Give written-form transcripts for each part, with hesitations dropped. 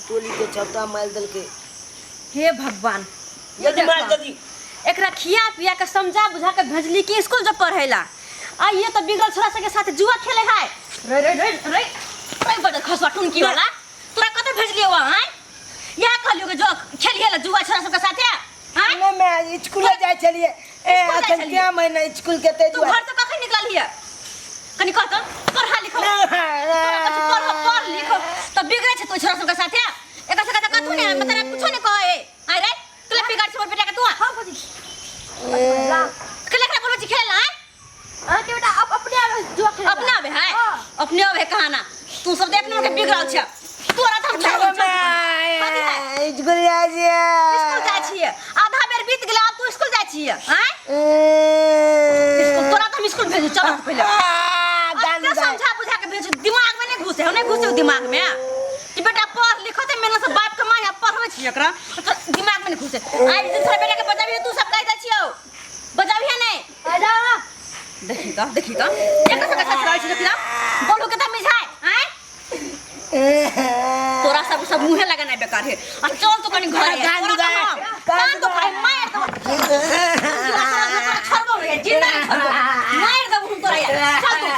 टोली के छपटा मारि देलकै। हे भगवान, जल्दी मार जल्दी। एकरा खिया पिया के समझा बुझा के भेजली कि स्कूल जब पढ़ेला, आ ये तो बिगड़ल छोरा सबके साथ जुआ खेले है। रे रे रे रे रे, बड़ खसवा टुनकी वाला, तोरा कत भेजलियो वहाँ? यहाँ कहलियो कि जो खेलिए ला जुआ छोरा सबके साथे, आँय? नहि माय, स्कूले जाइ छलियै। ए स्कूल जाइ अखन छलियै? क्या महीना स्कूल के ते तू घर से कखन निकलल हिय? कनी कह तो, पढ़ा लिखो तोरा कछु, पढ़ पढ़ लिखो तो बिगड़े छै तू छोरा सबके साथे। एकर सबके त कथु ने मतलब कुछो ने कहे। आय रे, तोला बिगाड़ छै मोर बेटा के तू? हाँ भौजी। केला केला बोलबै छी खेला? आँय? अहाँके बेटा अब अपने आबे जुआ खेले। अपना आबे है? हाँ। अपने आबे है कहाना। तू सब देखने के बिगड़ल छै तोरा त हम छोड़बो। कथी है? स्कूल जाइ छियै। स्कूल जाइ छियै? आधा बेर बीत गेलै, आब तू स्कूल जाइ छियै? आँय, स्कूल तोरा त हम स्कूल भेजू। चल पहिले अते समझा बुझा के भेजू, दिमाग में नहीं घुसे, नहीं घुसे दिमाग में कि बेटा पढ़ लिखो ते मेहनत से बाप के माय पढ़बै छी एकरा तो दिमाग में नहीं घुसे। आइ दिन थोड़ा बेटा के बचाबी, तू सब कह दै छियौ, बचाबी नहीं। आ जा ना। देखी त, देखी त, एकर सबके साथ रहै छै। देखी त, बोलू के त मिझाय। आँय, तोरा सब सब मुहे लगाना बेकार है। आ चल तो कनी घर कान तोरा दुखाए, त हम कान कान दुखाए, मार देबो तोरा, छोड़बो रे, जिंदा नहीं छोड़बो, मार देबो हम तोरा यार। चल तू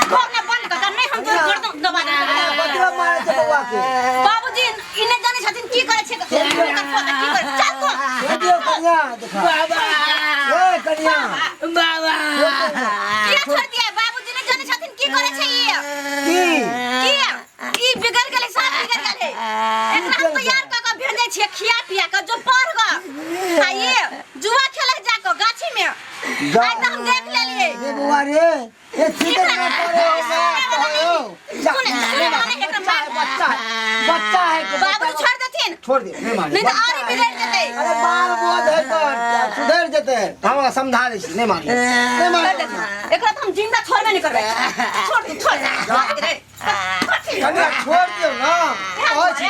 घर ना बंद कर, नहीं हम तोरा गर्दन दबा देबो। बतला मारे छै बौआ के। बाबूजी, ई नहि जानै छथिन की करै छै, हुनकर पोता की करै। चल तू। दियौ कनिया, देखा बाबा। ए कनिया। बाबा। किया छोड़ दिया? बाबूजी नहि जानै छथिन की करै छै ई। की? की ई बिगड़ गेलै, सब बिगड़ गेलै। एकरा हम तैयार कऽ कऽ भेजै छियै खिया पिया कऽ, जो पढ़ गऽ, आ ई जुआ खेलै जा कऽ गाछी में। आइ तऽ हम देख लेलियै। रे बौआ रे, ए सीधे ना पड़े हो मैं हो। सुने सुने वाला नहीं एकरा बच्चा है, मार। बच्चा है, बच्चा है के बाबू बच्चा। छोड़ देथिन। छोड़ दे, नहीं मारे। नहीं तऽ आर बिगड़ जेतै। अरे बाल बोध है तो सुधर जेते, हम समझा दै छी। नहीं मारे, नहीं छोड़ मारे। देथिन एकरा तऽ हम जिंदा छोड़बे नहीं करबै। छोड़ दू, छोड़ दे। कनिया, छोड़ दियौ ना, कहै छी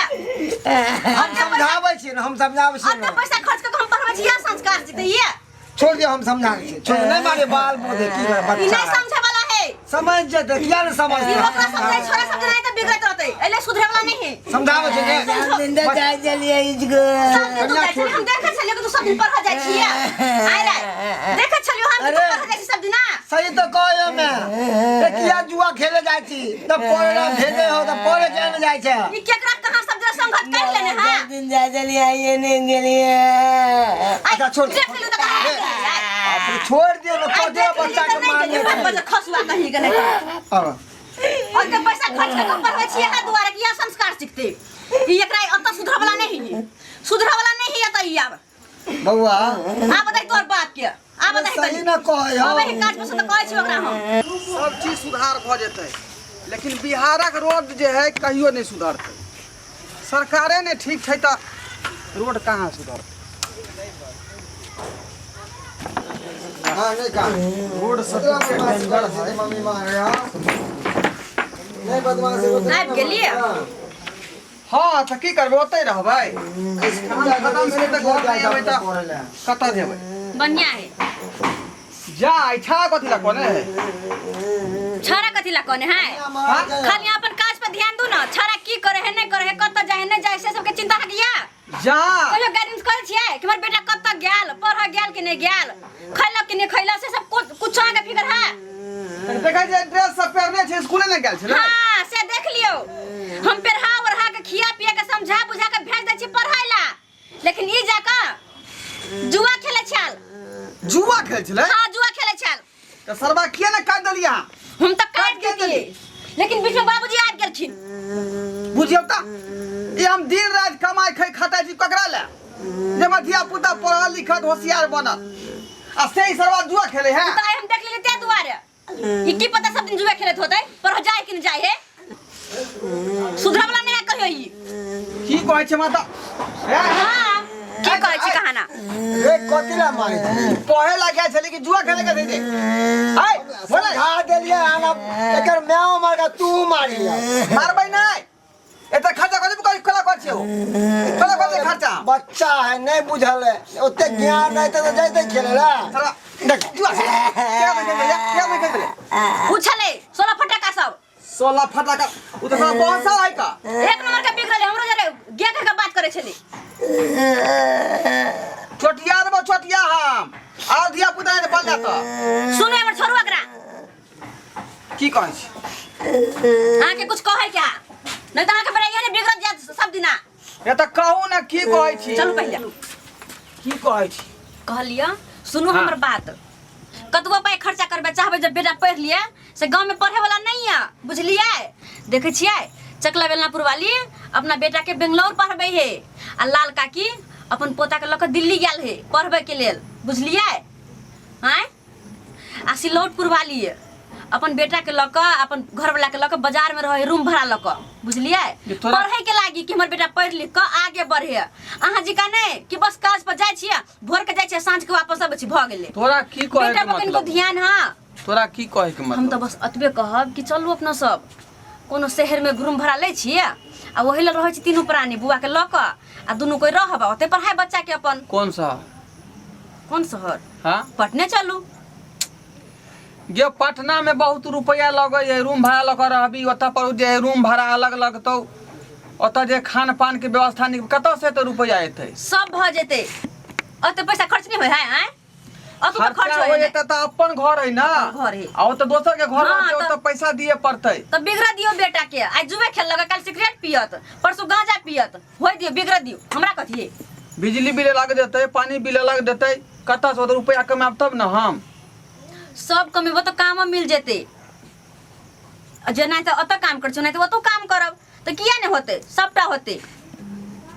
हम समझाबै छी ने, हम समझाबै छी अते ने। पैसा खर्च कऽ के हम पढ़बै छी, इएह संस्कार सिखतै ये? छोड़ दियौ, हम समझा दै छी, छोड़, नहीं मारे, बाल बोध है की ई बच्चा नहीं है। समझे वाला है। समझ जेतै, किया ने ई समझतै? ओकरा समझै, छोरा समझै नहीं तऽ बिगड़ैत रहतै, एहिले सुधरे वाला नहीं है। समझाबै छी ने। जिंदा जाइ छलियै स्कूल। सब दिन तू जाइ छली, हम देखै छलियै कि तू सब दिन पढ़ऽ जाइ छियै। आइ रे, देखै छलियौ हम कि तू अरे। पढ़ऽ जाइ छी सब दिना। सही तो कहो मैं ए, किया जुआ खेले जाइ छी? तऽ पढ़े ला भेजे हो तऽ पढ़े किया ने जाइ छै? ई केकरा कहाँ सब जरा संगत कर लेने है। सब दिन जाइ छलियै, आइए नहि गेलियै। आइ अच्छा, छोड़। देख लियौ तऽ कहाँ गेलियै। अपने छोड़ दियौ ने, आइ कह दियौ देख बच्चा लियौ के तऽ नहि गेलियै। मारने। बच्चा खसुआ कहीं के नहीं। अब ओते पैसा खर्च कऽ के पढ़बै छियै एहि दुआरे कि इएह संस्कार सिखतै। ई एकरा एतऽ सुधरऽ वाला नहीं है, सुधरऽ वाला नहीं है। तऽ ई आब बौआ, आब बताइ तोहर बाप के, आब बताइ। सही न कहै हो। अब एहि काज पर से तऽ कहै छी ओकरा हम। सब चीज सुधार भऽ जेतै, लेकिन बिहारक रोड जे है कहियो नहि सुधरतै। सरकारे नहि ठीक छै तऽ रोड कहाँ सुधरतै? हाँ, नहीं कहा। रोड सब इतना बदमाशी करै छै मम्मी मारे। हाँ, नहीं, बदमाशी होतै। आबि गेलियै? हँ, तऽ की करबै, ओतहि रहबै। काम खतम भेलै तऽ घर नहि एबै तऽ कतऽ जेबै? बढ़िया है। जा इच्छा कथी लए कोने है? छौड़ा कथी ला कहने है? खाली अपन काज पर ध्यान दू ना। छौड़ा की करे है, नहीं करे है, कतऽ जाए है, नहीं जाए, से सबके चिंता है या? जा। कहियो गाइडेंस करै छियै कि हमर बेटा कतऽ गेल, पढ़ऽ गेल कि नहि गेल, खैलक कि नहि खैलक, से सब कुछ कुछ अहाँके फिकर है? देखै छै ड्रेस सब पहिरने छै, स्कूले नहि गेल छलै। हाँ, से देख लियौ। हम पेढ़ा ओढ़ा के, खिया पिया के, समझा बुझा के भेज दै छी पढ़ाइ ला, लेकिन ई जाकऽ जुआ खेलै छल। जुआ खेल छलै? हाँ, जुआ खेलै छल। तऽ सरबा किया ने काटि देलियै अहाँ? हम तऽ काटि काटि देलियै, लेकिन बीच में बाबूजी आबि गेलखिन। बुझियौ तऽ ई हम दिन राति कमाइ खाइ खटाइ छी ककरा लए? जे हमर धिया पुता पढ़ल लिखल होशियार बनत, आ से ई सरबा जुआ खेलै है। तऽ आइ हम देख लेलियै ताहि दुआरे। ई की पता सब दिन जुआ खेलैत होतै, पर जाए कि नहि जाए है। सुधरऽ वाला नहि है कहियो ई। की कहै छै माता? हाँ, की कहै छी कहाना? रे, कथी ला मारै छी? पढ़े ला गेल छलै कि जुआ खेले के छै? हाय बोले। समझा देलियै हन, अब एकर माय मार के तू मारी। मारबै नहि, एते खर्चा कथी करै? कोला करै छियै, कोला करै छियै खर्चा? बच्चा है, नहीं बुझल है, ओते ज्ञान नहीं तो जैते खेले ला। सरवा देख, जुआ खेले के बैठे भेलै, के बैठे भेलै? उ छलै 16 फटका सब। 16 फटाका उ तऽ साला बहुत साल है का। एक नंबर के बिगड़ल है, हमरो जरे गे चोटिया देबो चोटिया हम और धिया पुता ने बन जात। सुनू हमर, छोड़ू एकरा। की कहै छी? अहाँके कुछ कहै क्या नहीं तऽ अहाँके बड़ा ने बिगड़त जायत सब दिना। ये तऽ कहू ने, की कहै छी? चलू पहिले। की कहै छी? कहलियै, सुनू। हाँ। हमर बात, कतबो पाइ खर्चा करबै, चाहबै जब बेटा पढ़ि लिए, से गाँवमे पढ़े वाला नहीं है, बुझलियै? देखै छियै, चकला बेलनापुर वाली अपना बेटा के बेंगलोर पढ़बै है आ लाल काकी अपन पोता के लऽ कऽ दिल्ली गेल है पढ़बै के लेल, बुझलियै? आँय, आ सिलौटपुर वाली अपन बेटा के लऽ कऽ, अपन घरवाला के लऽ कऽ बाजार में रहै रूम भाड़ा लऽ कऽ, बुझलियै? जे तोरा- पढ़ै के लागी कि हमर बेटा पढ़ि लिख कऽ आगे बढ़े। अहाँ जी का नहि कि बस काज पर जाइ छियै, भोर के जाइ छियै, साँझ के वापस अबै छी, भऽ गेलै। तोरा की कहै बेटा के पर कनिको मतलब? ध्यान। हाँ। तोरा की कहै के हम तऽ मतलब? बस एतबे कहब कि चलू अपना सब कोनो शहर में रूम भाड़ा लै छियै आ ओही लए रहै छी तीनू प्राणी बुआ के लऽ कऽ आ दुनू कोइ रहब आ ओतै पढ़ाइ बच्चा के अपन। कौन सा? कोन शहर? हाँ। पटने चलू। गे, पटना में बहुत रुपया लगै है। रूम भाड़ा लऽ कऽ रहबी ओतऽ पर, जे रूम भाड़ा अलग लगतौ, ओतऽ जे खान पान के व्यवस्था निक, कतऽ से एते रुपया एतै? सब भऽ जेतै। ओते पैसा खर्च नहीं होय है? आँय, ओतऽ तऽ खर्च खर्चा होय हो है। जेतै तऽ अपन घर है ना। अपन घर है। आ ओतऽ दोसर के घर हाँ, रहतै, ओतऽ पैसा दिए पड़तै। तऽ बिगड़ दियौ बेटा के। आइ जुए खेललक, काल्हि सिगरेट पियत, परसू गांजा पियत। होय दियौ, बिगड़ दियौ, हमरा कथी है? बिजली बिल अलग देतै, पानी बिल अलग देतै। कतऽ से ओते रुपया कमायब तब ने हम? सब कमेबो तऽ कामो मिल जेतै। आ जे नहि तऽ ओतऽ काम करै छियै, नहि तऽ ओतौ काम करब तऽ किया नहि होतै? सबटा होतै।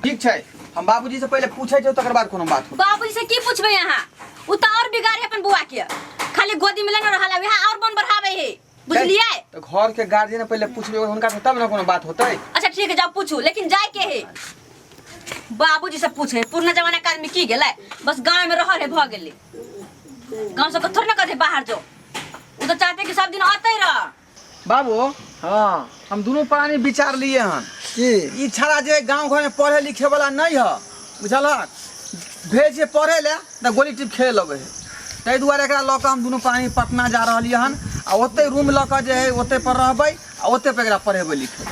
ठीक छै, हम बाबूजी से पहिले पूछै छियै, तकर बाद कोनो बात होतै। बाबूजी से की पूछबै अहाँ? उ तऽ और बिगाड़े अपन बुआ के। खाली गोदी में लेने रहल, वएह और मन बढ़ाबै है, बुझलियै? तऽ घर के गार्जियन पहिले पूछबै हुनका से, तब ने कोनो बात होतै। अच्छा ठीक है, जाओ पूछू, लेकिन जाय के है। बाबूजी से पूछे, पुरना जमाना के आदमी की गेलै, बस गाँव में रहल है, भऽ गेलै। गाँव सबके थोड़े ना कहते बाहर जो। उ तो चाहते कि सब दिन आते रह। बाबू। हाँ। हम दुनू प्राणी विचार लिए हन। की? ई छड़ा जे गांव घर में पढ़े लिखे वाला नहीं है, बुझलक? भेज जे पढ़े ले तऽ गोली टिप खेले लगे है। ताहि दुआरे एकरा लऽ कऽ हम दुनू प्राणी पटना जा रहलियै हन आ ओतहि रूम लऽ कऽ जे है ओतहि पर रहबै आ ओतहि पर एकरा पढ़ेबै लिखेबै।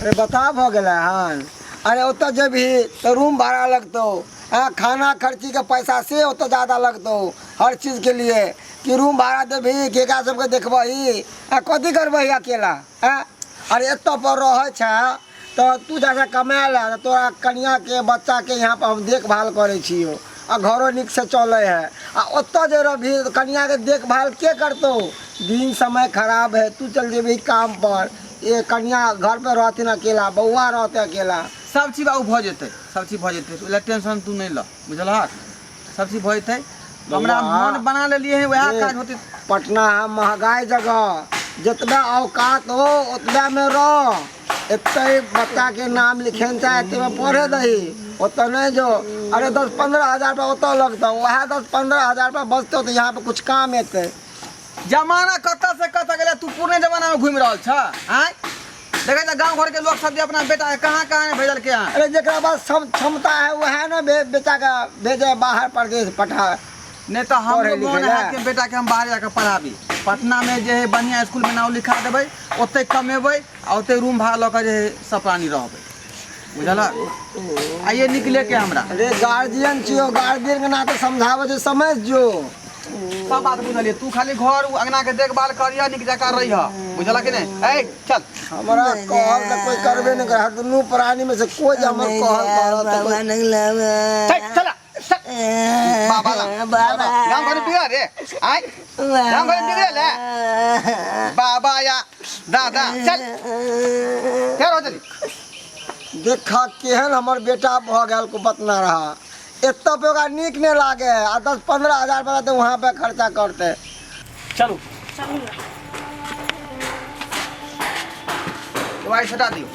अरे बता, भऽ गेलै हन? अरे ओतऽ जेबही तऽ रूम भाड़ा लगतौ, हाँ, खाना खर्ची के पैसा से ओतऽ ज्यादा लगतौ हर चीज के लिए। कि रूम भाड़ा देबही कि एकरा सबके देखबही आ कथी करबही अकेला? आँय, अरे एतऽ पर रहै छै तऽ तू जाके कमाए ले तऽ तोरा कनियाके बच्चाके यहाँ पर हम देखभाल करै छियौ आ घरो नीकसँ चलै है। आ ओतऽ जे रहबही तऽ कनियाके देखभाल के करतौ? दिन समय खराब है, तू चल जेबही काम पर, ये कनिया घर पे रहथिन अकेला, बौआ रहतै अकेला। सब चीज बाबू भऽ जेतै, सब चीज भऽ जेतै। ओहि लए टेंशन तू नहि लऽ, बुझलहक? सब चीज भऽ जेतै। हमरा बौआ, मन बना लेलियै हँ, वएह देख, काज होतै। पटना है महगाई जगह, जितना औकात हो उतना में रह। एते बच्चा के नाम लिखेन चाहे एते में पढ़े दही, ओतऽ नहीं जो। अरे 10-15 हजार रुपया ओतऽ लगतौ, वएह 10-15 हजार रुपया बचतौ तऽ यहाँ पे कुछ काम एतै। जमाना कतऽ से कतऽ गेलै, तू पुरने जमाना में घूमि रहल छ। आँय, देखै छ गाँव घर के लोग सब जे अपना बेटा के कहाँ कहाँ ने भेजलकै हँ। अरे जकरा पास सब क्षमता है वएह ने बेटा के भेजे बाहर परदेश पठा नहीं तऽ हमरो पढ़ै मोन लिखै है लए। कि बेटा के हम बाहर जाके पढ़ाबी। पटना में जे है बढ़िया स्कूल में नाम लिखा देबै, ओतै कमेबै आ ओतै रूम भाड़ा लऽ कऽ जे है सब प्राणी रहबै, बुझलक? आइए निकले के हमरा। अरे गार्जियन छियो, गार्जियन के नाते समझाबै छै, समझ जो। सब बात बुझलियै। तू खाली घर अंगना के देखभाल करिह, नीक जकाँ रहिह, बुझलक कि नहि? ऐ चल। हमरा कहल तऽ कोई करबे नहि करे। दुनू प्राणी में से कोई जे हमर कहल करत तऽ कोई चल चल चल। बाबा ला। बाबा। गाँव घर बिगड़ रे, आय गाँव घर बिगड़ल है। बाबा या दादा, चल, फेर हो चली। देखा केहन हमर बेटा भऽ गेल को बतना रहा। एतऽ पे ओकरा नीक नहि लागे है आ 10-15 हजार रुपया तऽ वहाँ पे खर्चा करते। चलू, दवाई सटा दियौ।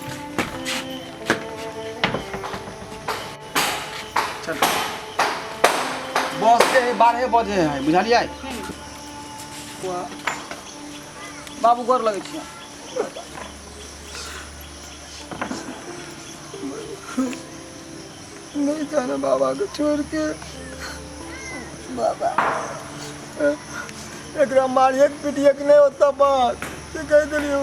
चलू, बस के 12 बजे है, बुझलियै? बाबू, गोर लगै छियै। नहीं जाना बाबा को छोड़ के। बाबा, एकरा मारिए के पीटिए के नहीं होता बात से कह दिलियो।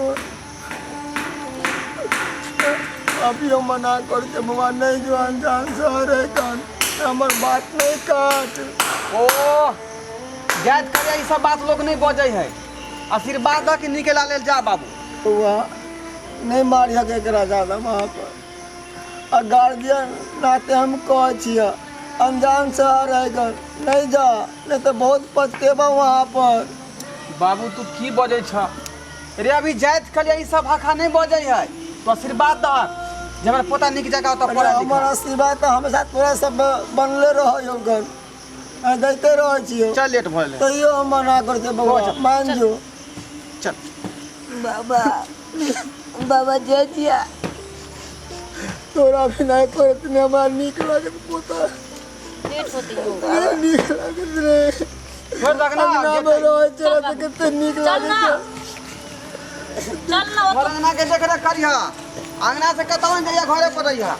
अभियो मना कर के बौआ नहीं जो अनजान शहर है कन हमर बात नहीं काट। ओ जाइत करिया ई सब बात लोग नहीं बजै है। आशीर्वाद दऽ के निकेला लेल जा बाबू। बौआ नहीं मारिया के एकरा ज्यादा वहाँ पर आ गार्जियन नाते हम कहै छियै अनजान शहर है कन नहीं जा, नहीं तो बहुत पछतेबा वहाँ पर। बाबू तू की बजै छ रे? अभी जाइत कलिया ई सब भाषा नहीं बजै है। तो आशीर्वाद दह जे हमर पोता नीक जगह ओतऽ अरे पढ़ै हमर लिखै। आशीर्वाद तऽ हमेशा तोरा सब बनले रहै गन, दैते रहै छियौ। चल लेट भऽ गेलै। तैयो हम मना कर दे बौआ, मान जो। चल बाबा बाबा जय जिया। तोरा भी नहीं करत ने हमरा नीक लागत पोता। लेट होते हो। नहीं नीक लागत रे। छोड़ दहक ना। अंगना में रहै छै तऽ कते नीक चल लागै ना। छै। चल ना। घर अंगना के देख रेख करिह, अंगना से कतौ नहीं जइया, घरे पर रहिह।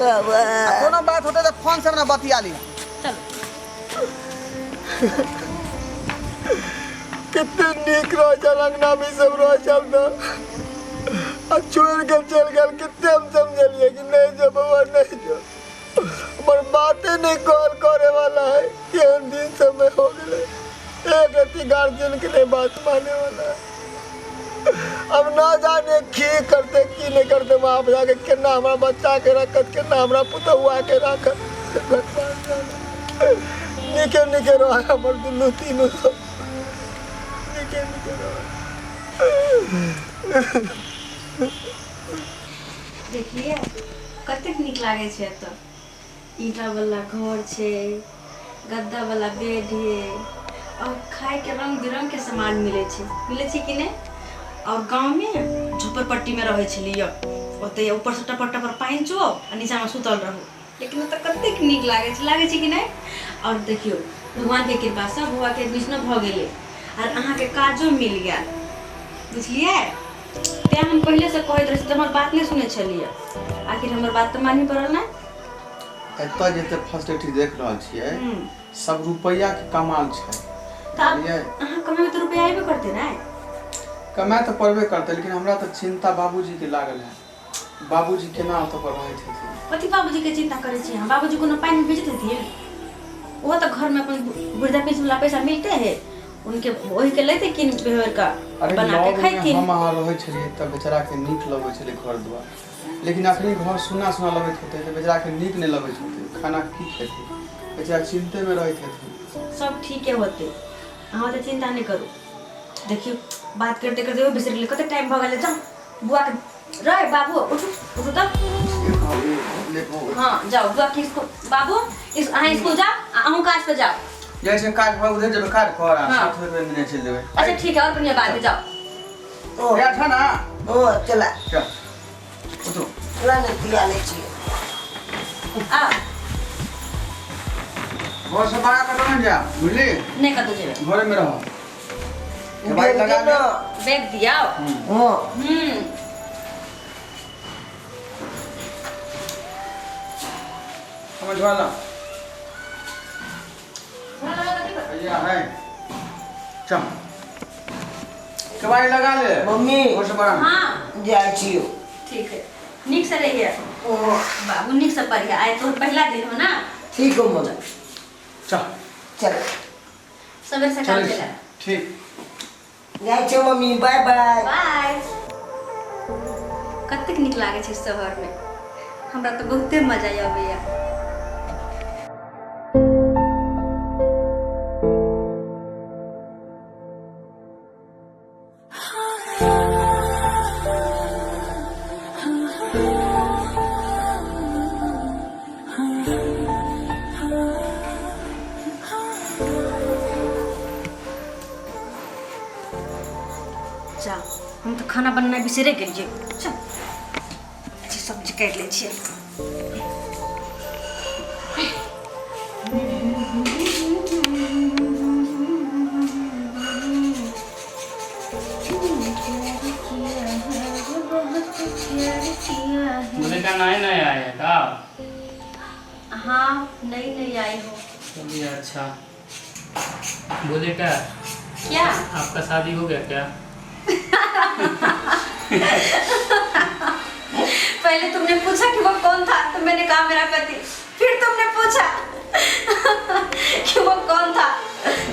बाबा आ कोनो बात होतै तऽ फोन से हमरा बतिया लिह। चल। कते नीक रहै छल अंगना में सब रहै छल तऽ आ छोड़ि के चलि गेल। कते हम समझलियै कि नहीं जो बौआ नहीं जो, हमर बाते नहीं कॉल करे वाला है। केहन दिन समय हो गेलै, एक रत्ती गार्जियन के नहीं बात माने वाला है। अब ना जाने की करते की नहीं करते वहाँ पर जाके, केना हमरा बच्चा के रखत, केना हमरा पुतहुआ के रखत, भगवान जाने। नीके नीके रहे हमर दुनू तीनू सब नीके नीके रहे। देखलियै कतेक नीक लागै छै एतऽ। ईंटा वाला घर छै, गद्दा वाला बेड है और खाय के रंग बिरंग के सामान मिलै छै। मिलै छै कि नहि? और गाँवमे झोपड़पट्टीमे रहै छलियै, ओतऽ ऊपरसँ टपर टपर पानि चुओ आ नीचाँमे सुतल रहू। लेकिन ओतऽ कतेक नीक लागै छै, लागै छै कि नहि? और देखियौ भगवानके कृपासँ बौआके एडमिशनो भऽ गेलै आर अहाँके काजो मिल गेल, बुझलियै? तेँ हम पहिलेसँ कहैत रहै छी तऽ हमर बात नहि सुनै छलियै। आखिर हमर बात तऽ मानही पड़ल ने। एतऽ जते फैसिलिटी देख रहल छियै सब रुपैआ के कमाल छै। तऽ आब बुझलियै? अहाँ कमेबै तऽ रुपैआ अयबे करतै ने। कमाए तऽ पड़बे करतै, लेकिन हमरा तऽ चिन्ता बाबूजी के लागल है। बाबूजी केना ओतऽ पर रहैत हेथिन? कथी बाबूजीके चिन्ता करै छी अहाँ? बाबूजी कोनो पानिमे भेजैत हेथिन? ओहो तऽ घरमे अपन वृद्धा पेंशन वाला पैसा मिलते है उनके, ओहिके लेते कीन बेहर का अरे बना के लॉग में खैथिन। हम अहाँ रहै छलियै तऽ बेचारा के नीक लगै छलै घर दुआर, लेकिन अखनी घर सुना सुना लगैत होतै तऽ बेचारा के नीक नहि लगैत होतै। खाना की खेतै बेचारा, चिन्ते में रहैत हेथिन। सब ठीके होतै, अहाँ तऽ चिन्ता नहि करू। देखियौ बात करते करते बिसरि गेलियै कते टाइम भऽ गेलै। जाउ बुआके रे, बाबू उठू उठू तऽ। लेट हो गेल। हाँ जाओ बुआ के स्कूल, बाबू इस अहाँ स्कूल जाओ आ अहूँ काज पे जाओ। जाइ छै काज पर, उधर जेबै काज पर आ हाँ। साथ में मिलने चलि जेबै। अच्छा ठीक है, और बढ़िया बाद में जाओ। ओ रे ठा ना। ओ चला। चल उठो। चला ने पिया लै छियै। आ घर से बाहर कतौ नहि जा, बुझली? नहीं कतौ जेबै। घरे में रह, दवाई लगा ले। बैग दियाओ। हाँ। समझ वाला भैया है, चल दवाई लगा ले। मम्मी। घर से बाहर। हाँ। जाइ छियौ। ठीक है, नीक से रहिए। ओ बाबू नीक से पढ़िए, आइ तोहर पहला दिन हो ना। ठीक हो मम्मी। चल। चल। सवेरे सकाल चल चला। ठीक। जाइ छियौ मम्मी, बाय बाय। बाय। कतेक नीक लागै छै शहरमे, हमरा तऽ बहुते मजा अबैया। जा हम तऽ खाना बनेनाइ बिसरे गेलियै। चल अच्छा सब्जी काटि लै छियै। बोले का नए नए आए हैं का? हाँ, नई नई आई हो। चलिए अच्छा, बोले का क्या? आपका शादी हो गया क्या? पहले तुमने पूछा कि वो कौन था तो मैंने कहा मेरा पति, फिर तुमने पूछा कि वो कौन था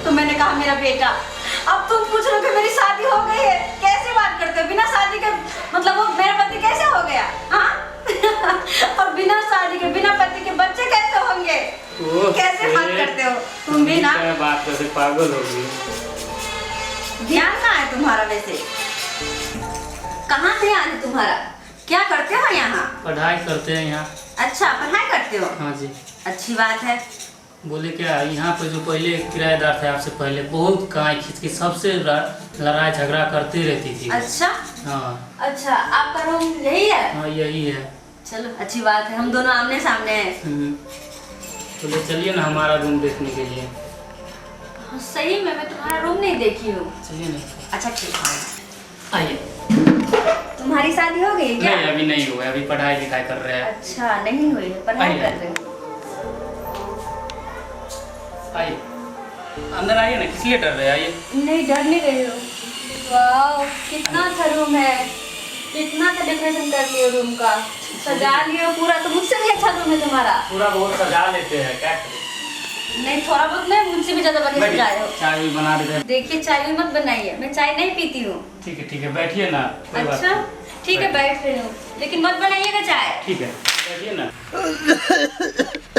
तो मैंने कहा मेरा बेटा। अब तुम पूछ रहे हो कि मेरी शादी हो गई है, कैसे बात करते हो बिना शादी के? मतलब वो मेरा पति कैसे हो गया? हाँ और बिना शादी के, बिना पति के बच्चे कैसे होंगे? कैसे बात करते हो तुम भी ना? क्या बात करते, पागल हो गई। ध्यान कहाँ है तुम्हारा? वैसे कहाँ ध्यान है तुम्हारा? क्या करते हो यहाँ? पढ़ाई करते हैं यहाँ। अच्छा, पढ़ाई करते हो? हाँ जी। अच्छी बात है। बोले क्या, यहाँ पे जो पहले किराएदार थे आपसे पहले, बहुत काई खींच के सबसे लड़ाई झगड़ा करती रहती थी। अच्छा। हाँ। अच्छा, आपका रूम यही है? हाँ यही है। चलो अच्छी बात है, हम दोनों आमने सामने हैं। तो ले चलिए ना हमारा रूम देखने के लिए। हाँ, सही में मैं तुम्हारा रूम नहीं देखी हूँ। चलिए ना। अच्छा ठीक है, आइए। तुम्हारी शादी हो गई क्या? नहीं अभी नहीं हुआ, अभी पढ़ाई लिखाई कर रहे हैं। अच्छा नहीं हुई है, पढ़ाई कर रहे हो। आइए अंदर आइए ना, किस लिए डर रहे हैं? आइए। नहीं डर नहीं रही हो। वाह कितना अच्छा रूम है, कितना अच्छा डेकोरेशन कर लियो रूम का, सजा लियो पूरा। तो मुझसे भी अच्छा रूम है तुम्हारा। पूरा बहुत सजा लेते हैं, क्या करें? नहीं थोड़ा बहुत नहीं, मुझसे भी ज्यादा बढ़िया सजाए हो। चाय भी बना देते हैं। देखिए चाय भी मत बनाइए, मैं चाय नहीं पीती हूँ। ठीक है ठीक है, बैठिए ना। कोई बात अच्छा ठीक है, बैठ रही हूँ, लेकिन मत बनाइएगा चाय। ठीक है बैठिए ना।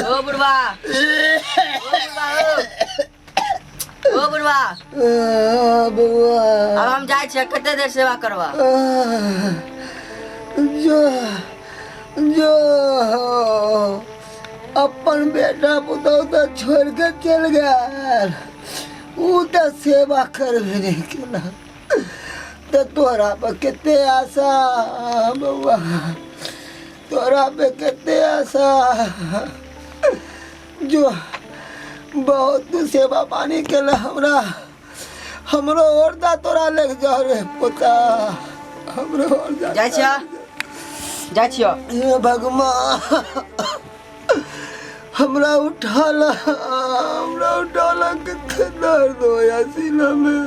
ओ बुढ़वा, ओ बुढ़वा, बउआ। अब हम जाइ छियै, कते देर सेवा करबा? जो जो अपन बेटा पुतहु तो छोड़ के चल गया, ऊ तो सेवा करबे नहीं केला, तो तोरा पर कते आशा बउआ, तोरा पे कते आशा। जो बहुत तू सेवा पानी केला हमरा, हमरो औरदा तोरा लग जाओ रे पोता, हमरो औरदा। जाइ छियै, जाइ छियै। हे भगवान, हमरा उठाला, हमरा उठाला, कितने दर्द होया सीना में।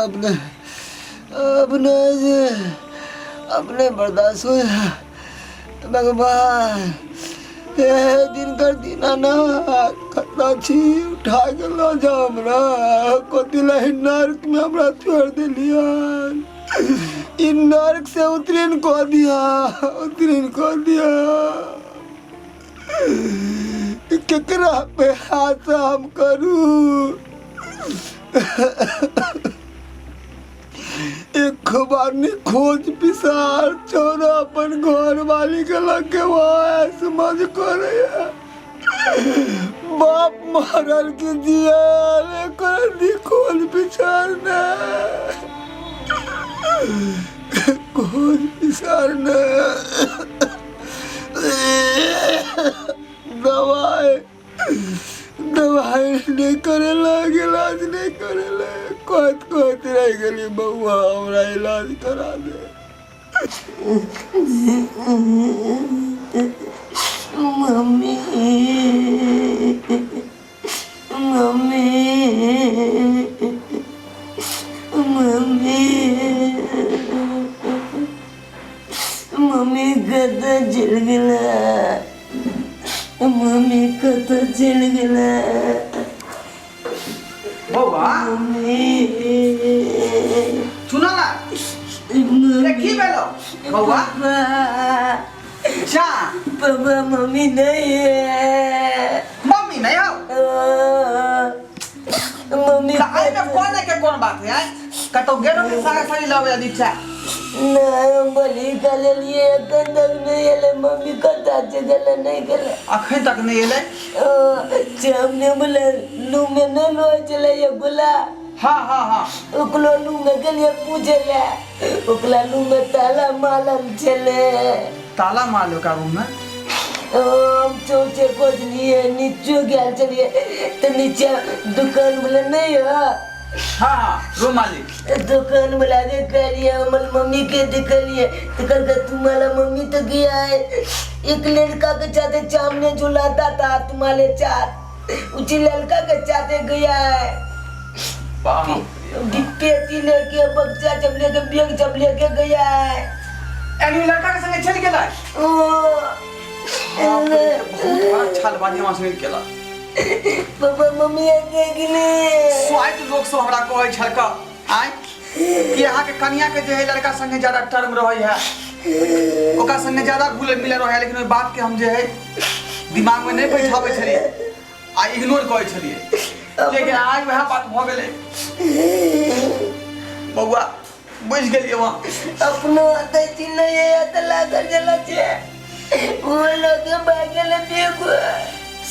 अपने अपने अपने बर्दाश्त हो भगवान। हे दिनकर दीनानाथ, कतना छी उठा के लऽ जाओ हमरा, कथी लए नर्क में हमरा छोड़ देलियन। ई नर्क से उत्तीर्ण कऽ दिया, उत्तीर्ण कऽ दिया। केकरा पे हाथ हम करू? एक बार नहीं खोज पिसार छोरा अपन घर वाली के लगे समझ करे बाप मरल के जिया दी खोज पिसार ने, खोज पिसार ने। दवाई दवाई नहीं करे लाग, इलाज नहीं करे लाग, कहत कहत रह गेली बउआ, हमरा इलाज करा दे। मम्मी मम्मी मम्मी मम्मी कतऽ चलि गेलै? मम्मी कतऽ चलि गेलै? बौआ मम्मी सुन ना, रे की भेलो बौआ? जा पापा मम्मी नहीं है। मम्मी नहीं हो? मम्मी तऽ एहिमे कोन के कोन बात है? कतौ गेलो के सारा सारी लबै दीक्षा? नहीं, हम बलि का ले लिए एखन तक नहीं एलै। मम्मी कतऽ छै गेलै नहीं गेलै? अखन तक नहीं एलै। हमने बोले लू में नहीं लोए चले ये गुला। हाँ हाँ हाँ, ओकरो लू में गेलिए पूछे ले, ओकरा लू में ताला मारल छलै। ताला मारल ओकरा रूम में? हम चौचे खोजलिए, नीचो गेल छलिए तऽ नीचे दुकान वाला नहीं है। हाँ हाँ रूम मालिक दुकान वाला के कहलिए, हमर मम्मी के देखलिए तो कहलकै तुम्हारा मम्मी तो गया है एक लड़का के साथ, सामने झुलाता था तुम्हारे साथ। उसी लड़का के चाहते गया है। बाप पेटी लेके बक्सा जब लेके बैग जब लेके गया है। एनी लड़का के संगे चल गेलै। ओ बाप रे, बहुत बड़ा छलबाजी हमरा संगे केलक। पापा मम्मी देख ले। स्वाइत लोक सब हमरा कहै छलक आय कि अहाँके कनिया के जे है लड़का संगे ज्यादा टर्म रहै है, ओकरा संगे ज्यादा घुले मिले रहै है, लेकिन ओहि बात के हम जे है दिमाग में नहीं बैठाबै छलियै आ इग्नोर करै छलियै, लेकिन आज वएह बात भऽ गेलै। बौआ बुझि गेलियै वहाँ अपनो अतै छी नहीं है त लागल जला छे वो लोग भागल बेगो।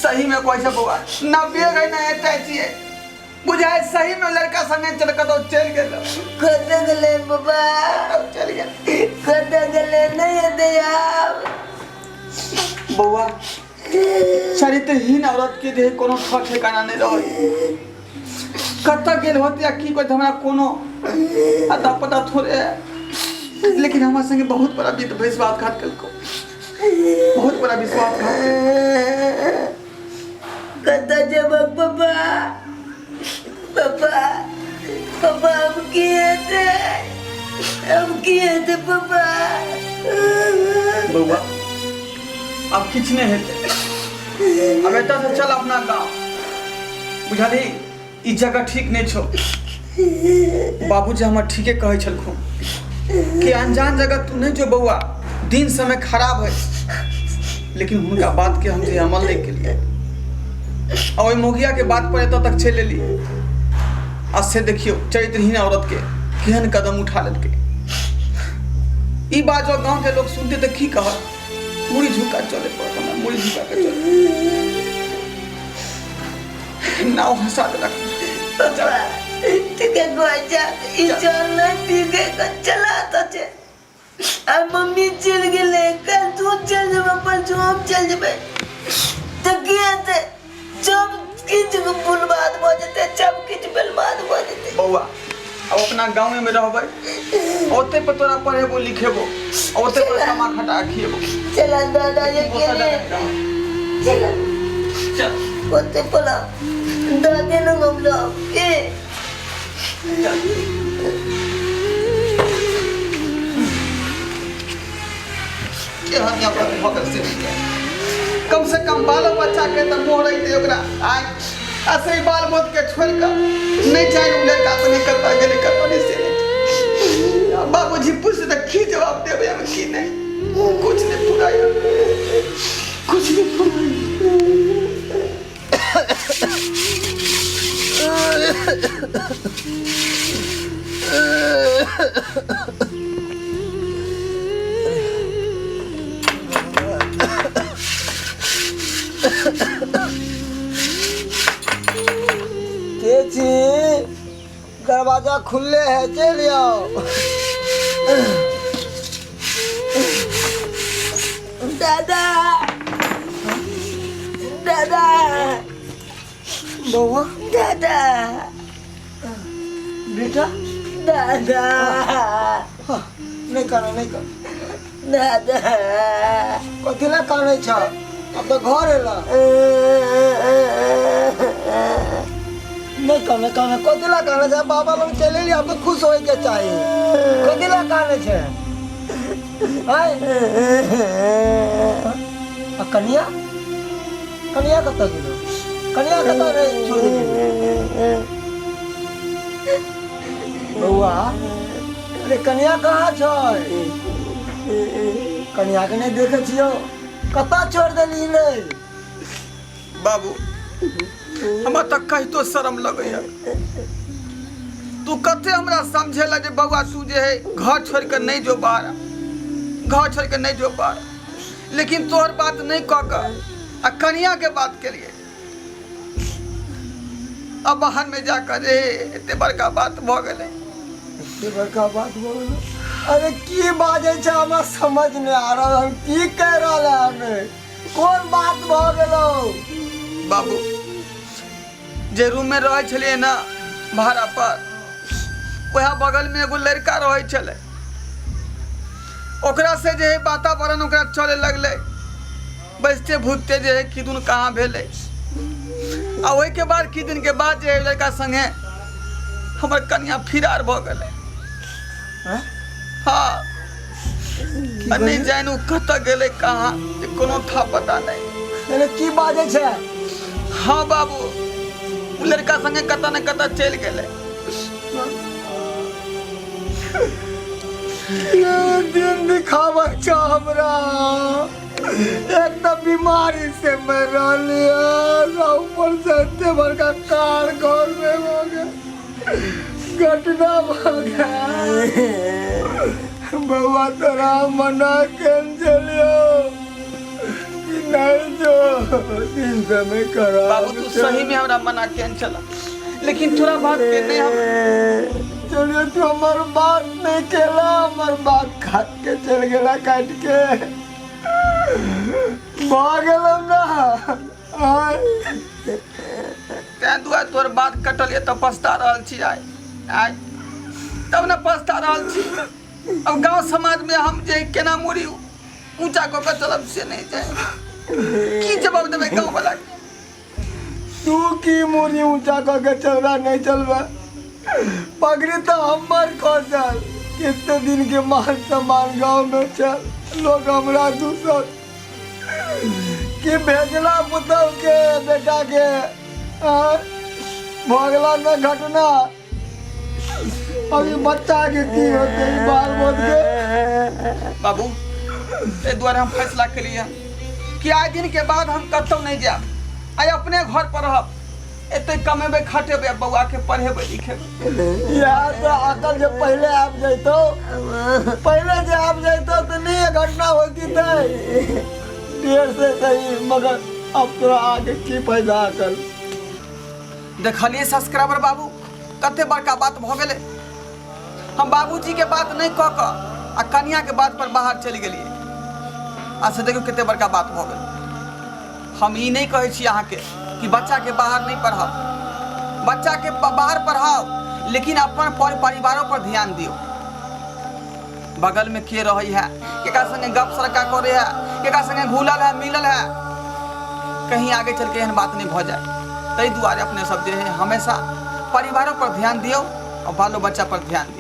सही में कहै छै बौआ ना बेग है ना अटैची है, बुझाय सही में लड़का संगे चल कतौ चलि गेल। कतऽ गेलै बाबा? चलि गेल। कतऽ गेलै? नहीं हेतै आब। बौआ चरित्रहीन औरत के जे कोनो ठक ठिकाना नहीं रहे, कतऽ गेल होते आ की कहते हमरा कोनो अता पता थोड़े है, लेकिन हमरा संगे बहुत बड़ा विश्वासघात केलको, बहुत बड़ा विश्वासघात केलको। कतऽ जेबक पापा? पापा पापा अब की हेतै? अब की हेतै पापा? बौआ अब किछु नहि हेतै, अब एतऽ से चल अपना गाँव, बुझलही? ई जगह ठीक नहीं छौ। बाबूजी हमर ठीके कहै छलखुन कि अनजान जगह तू नहीं जो बौआ, दिन समय खराब है, लेकिन हुनका बात के हम जे अमल नहीं केलिए आ ओहि मोगिया के बात पर एतऽ तक चलि एलियै। आ से देखियौ चरित्रहीन औरत के केहन कदम उठा लेलकै। ई बात जँ गाँव के लोग सुनते तऽ की कहत? मुड़ी झुका चले पड़त हमरा, मुड़ी झुका के चले। नाव हंसा देलक। पापा ठीके कहै छै, ई चल नहीं ठीके चला तो छे। आ मम्मी चलि गेलै, कल तू चलि जेबै, परसू हम चलि जेबै तऽ की हेतै? सब किछु बर्बाद भऽ जेतै, सब किछु बर्बाद भऽ जेतै। बौआ अब अपना गाँवे में रहबै, ओते पर तोरा पढ़ेबो लिखेबो, ओते पर कमा खटा खिएबो। चला दादा ये के लिए चला। चल ओते पला दादे न हम लोग के चल। केहन औरत भऽ गेल से नहि। कम से कम बालो बच्चा के तऽ मोह रहितै ओकरा। आइ आ से बाल बोध के छोड़ि कऽ नहि जानि ओ लड़का संगे कतऽ गेलै कतऽ नहि से नहि। आ बाबूजी पूछते तऽ की जवाब देबै हम, की नहि? कुछ नहि पूरा, कुछ नहीं पूरा। के छी? दरवाजा खुले है, चलि आउ। दादा दादा बौआ दादा बेटा दादा नहीं कानो, नहीं कानो। दादा कथी लए कानै छ? अब तऽ घर एला। नहीं काने काने, कथी लए कानै छै? बाबा लग चलि एली, अब तऽ खुश होय के चाही। कथी लए कानै छै? आय आ कनिया, कनिया कतऽ गेलो? कनिया कतऽ रे छोड़ देली? बौआ अरे कनिया कहाँ छै? कनिया के नहीं देखे छियौ, कतऽ छोड़ देली रे? बाबू हमरा तऽ कहितो शरम लगैया, तू कते हमरा समझेला जे बौआ तू जे है घर छोड़ के नहीं जो बाहर, घर छोड़ के नहीं जो बाहर, लेकिन तोहर बात नहीं कह के आ कनिया के बात के लिए अब बाहर में जाकर रे एते बड़का बात भऽ गेलै। एते बड़का बात भऽ गेलै? अरे की बाजै छै हमरा समझ नहीं आ रहल, हम की कहि रहल है, हमे कोन बात भऽ गेलौ? बाबू जे रूम में रहै छलियै ना भाड़ा पर, वएह बगल में एगो लड़का रहै छलै, ओकरा से जे है वातावरण ओकरा चले लगलै, बैसते भुकते जे है किदुन कहाँ भेलै। आ ओहिके बाद किछु दिनके बाद जे लड़का संगे हमर कनिया फिरार भऽ गेलै। हाँ, आ नहि जानि ओ कतऽ गेलै कहाँ, जे कोनो था पता नहि। अरे की बाजै छै? हाँ बाबू, ओ लड़का संगे कतऽ ने कतऽ चलि गेलै। ये दिन दिखाबै छौ हमरा। एक तऽ बीमारी से मरि रहली हन, आ ऊपर से एते बड़का कार घर में भऽ गेल, घटना भऽ गेल। बौआ, तोरा मना केने छलियौ कि नहीं जो दिन समय खराब। बाबू, तू सही में हमरा मना केने छला, लेकिन तोरा बात के नहीं हम चलिए। तू हमर बात नहीं केला, हमर बात काट के चल गेला, काट के भऽ गेलौ ना आय। तें दुआरे तोहर बात कटल ये तऽ पछता रहल छी आइ, आइ तब ने पछता रहल छी। अब गांव समाज में हम जे केना मुड़ी ऊंचा कऽ के चलब से नहीं जाए, की जवाब देबै गांव वाला के? तू की मुड़ी ऊंचा कऽ के चलबा नहीं चलबा, पगड़ी तऽ हमर खसल। कितने दिन के मान सम्मान गांव में चल, लोग हमरा दूसत कि भेजला पुतहु के बेटा के आँय? भऽ गेला न घटना। अभी बच्चा के की होते ई बाल बोध के? बाबू, एहि दुआरे हम फैसला केलियै कि आइ दिन के बाद हम कतहु नहि जायब, आइ अपने घर पर रहब, एते कमेबै खटेबै आ बौआ के पढ़ेबै लिखेबै। इएह तऽ अकल जे पहिले आबि जैतौ, पहिले जे आबि जैतौ तऽ नहि ई घटना होती। तऽ देर से सही, मगर अब तोरा आगे की फायदा अकल। देखलियै सब्सक्राइबर बाबू, कते बड़का बात भऽ गेलै। हम बाबूजी के बात नहि कऽ कऽ आ कनिया के बात पर बाहर चलि गेलियै आ से देखियौ कते बड़का बात भऽ गेलै। हम ई नहि कहै छी अहाँके कि बच्चाके बाहर नहि पढ़ाउ, बच्चाके बाहर पढ़ाउ, लेकिन अपन पर परिवारो पर ध्यान दियौ। बगलमे के रहै है, केकरा संगे गप सरका करै है, केकरा संगे घुलल है मिलल है, कहीं आगे चल के एहन बात नहीं भऽ जाए। ताहि दुआरे अपने सब जे है हमेशा परिवारों पर ध्यान दियौ और बालो बच्चा पर ध्यान दियौ।